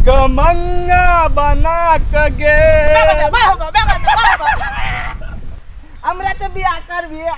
भिखमंगा बना के गे। हमरा तऽ बियाह करबिहे।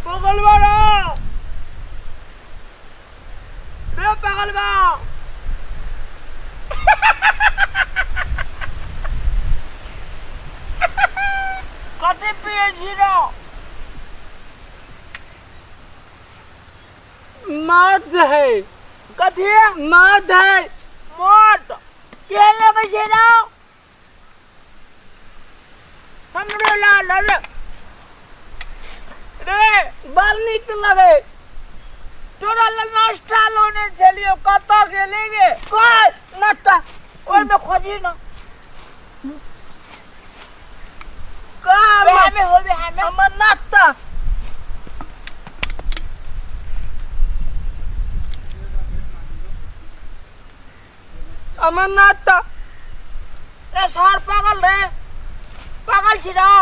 पागल बा रे, पागल बा। कथी पिए छी रो? मद है। कथी? मद है। मद के लगै छै रो? हमरो लाल रे रे। बड़ नीक लगे। तोरा लग नाश्ता लोने छलियो, कतऽ गेलै रे? कोई नाश्ता? ओहिमे खोजी न। का? वएहमे होबे, वएहमे। हमर नाश्ता? हमर नाश्ता? रे सर, पागल रे, पागल छी रो।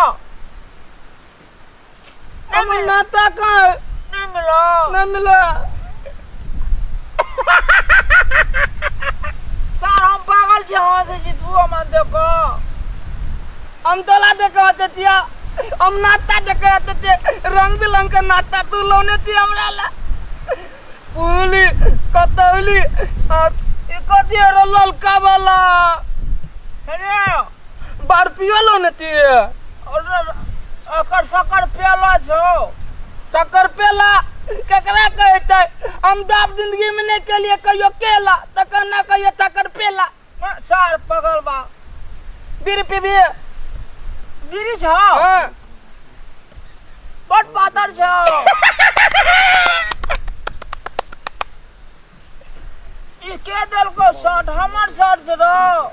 हमर नाश्ता कहाँ है? नहीं मिलो? नहीं मिला। सर, हम पागल छी, हंसै छी तू हमर देखो। हम तोला देखे आते छिया, हम नाश्ता देखे आते छियै। रंग बिरंग के नाश्ता तू लौने छी हमरा ला, पुली कतौली आ ई कथी रे ललका वाला? अरे बर्फियो लौने छियै। और ओकर शक्कर पेला छौ। चक्कर पेला केकरा कहै छै? हम बाप जिंदगी में नहीं केलिए कहियो केला, तखन ना कहियो चक्कर पेला। सर, पागल बा। बीड़ी पीबी? बीड़ी छौ? हाँ। बड पातर छौ। ई के देलको शर्ट? हमर शर्ट छौ रौ।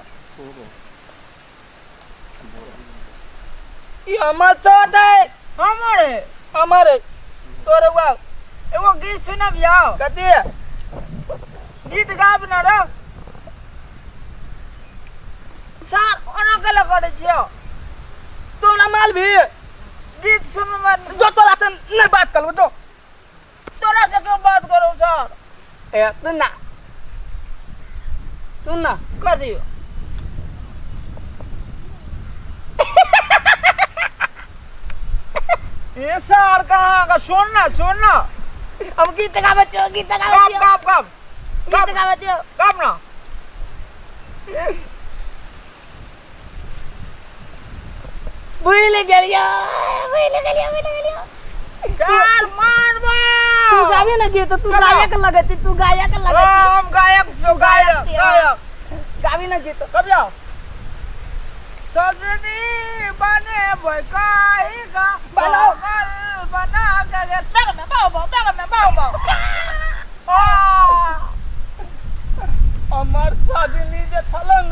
ई हमर शर्ट है। हमर है। हमर है, तोरे हुआ। एगो गीत सुनब यौ? कथी? गीत गाब न रौ। सर, ओना केला करै छियौ? तोरा माल भी गीत सुनब। जो तोरा से नहीं बात करबो जो। तोरा से क्यों बात करू सर? ए सुन ना, सुन ना। कर दियो। ये सर कहाँ का? सुन ना, सुन ना। अब गीत गाबै छियौ, गीत गाबै गाब। छियौ। गाब, गाब। गीत गाबै छियौ। गाब ना। भूल गेलियो, भूल गेलियो, भूल गेलियो। चार मारबो। तू गाबी ना गीत, तू चलो। गायक लगै छी, तू गायक लगै छी। हम गायक छियौ, गायक। गायक छियौ। गायक। गाबी ना गीत। कब जाओ सजनी बने काहे का बनाओ। पागल बना के गे बैग में बाओ बाओ, बैग में बाओ बाओ। आ हमर सजनी जे छल न,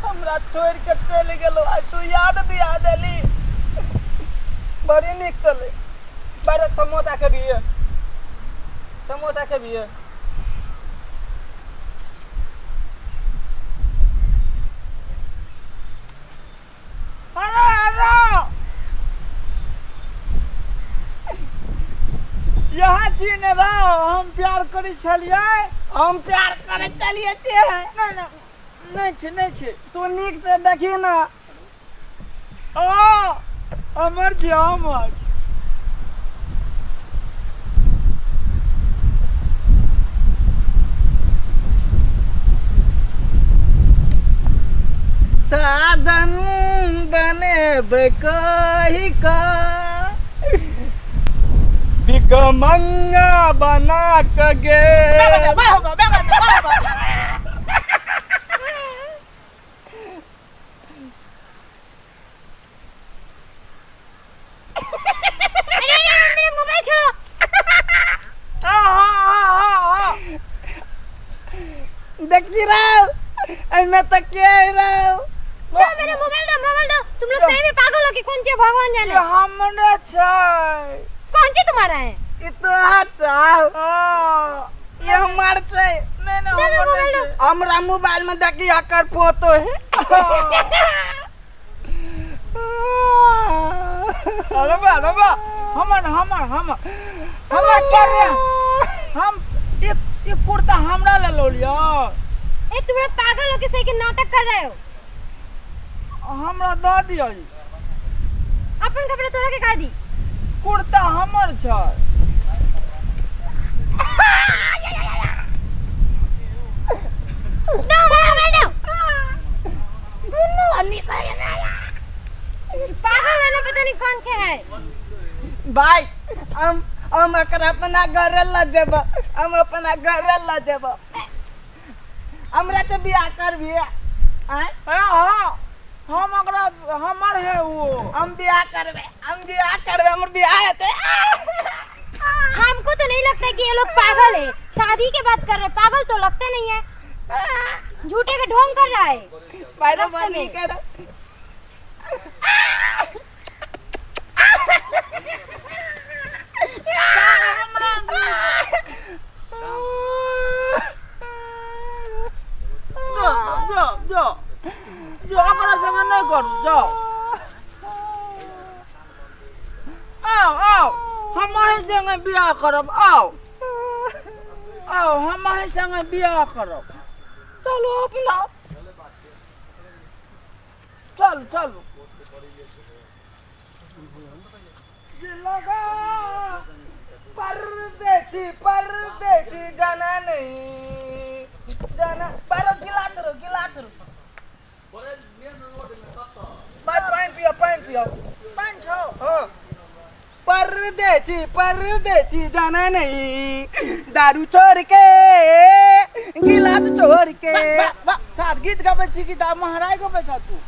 हमरा छोड़ि के चलि गेलो, आइ तू याद दिया देली। बड़ी नीक चलै। बड़े समोसा के भी, समोसा के भी। अरे अरे, यहाँ छी ने रौ, हम प्यार करै छलियै। हम प्यार करै छलियै छियै। नहि नहि, नहि छै, नहि छै। तू नीक से देखी ना। ओ हमर छै, हमर। साधन बनेबै कहि कऽ भिखमंगा बना के गे। बाह बाह बाह बाह बाह। में तो के रहो। दो मेरा मोबाइल दो, मोबाइल दो। तुम लोग सही में पागल हो कि कौन चीज भगवान जाने। ये हमरे छै। कौन चीज तुम्हारा है? ई तोहार छौ। हाँ। ये हमार छै। नहीं नहीं दे दो हमर मोबाइल नहीं दो। छै। हमरा मोबाइल में देखी एकर फोटो है। अरे बा, अरे बा, हमर हमर हमर हमर कर रे। हम एक एक कुर्ता हमरा ले लो लियो। ए तुम लोग पागल हो के सही के नाटक कर रहे हो। हमरा दऽ दियो ई। अपन कपड़ा तोरा के का दी? कुर्ता हमर छै। दो हमारा मोबाइल दो। पागल है ना, पता नहीं कौन से है। भाई हम एकरा अपना घरे ल जेब, हम अपना घरे ल जेब। हमरा तो बियाह करबी आय? हाँ, हम ओकरा हमर है वो। हम बियाह करबे, हम बियाह करबे, हमर बियाह हेतै। हमको तो नहीं लगता कि ये लोग पागल है। शादी के बात कर रहे, पागल तो लगते नहीं है। झूठे के ढोंग कर रहा है। भाई रास्ते नहीं में। करो। जो जो जो जो ओकरा संगे नहीं करू, जाओ। आओ आओ, हम अहीं संगे बियाह करब। आओ आओ, हम अहीं संगे बियाह करब। चलो अपना चल चल लगा। परदेसी परदेसी जाना नहीं जाना। पहले गिलास रो, गिलास रो। भाई पानी पियो, पानी पियो। पाँच छौ। हाँ। परदेसी परदेसी जाना नहीं, दारू छोड़ के गिलास छोड़ के। वाह, वाह, सार गीत गाबै छी कि दा महराइ गबै छ तू?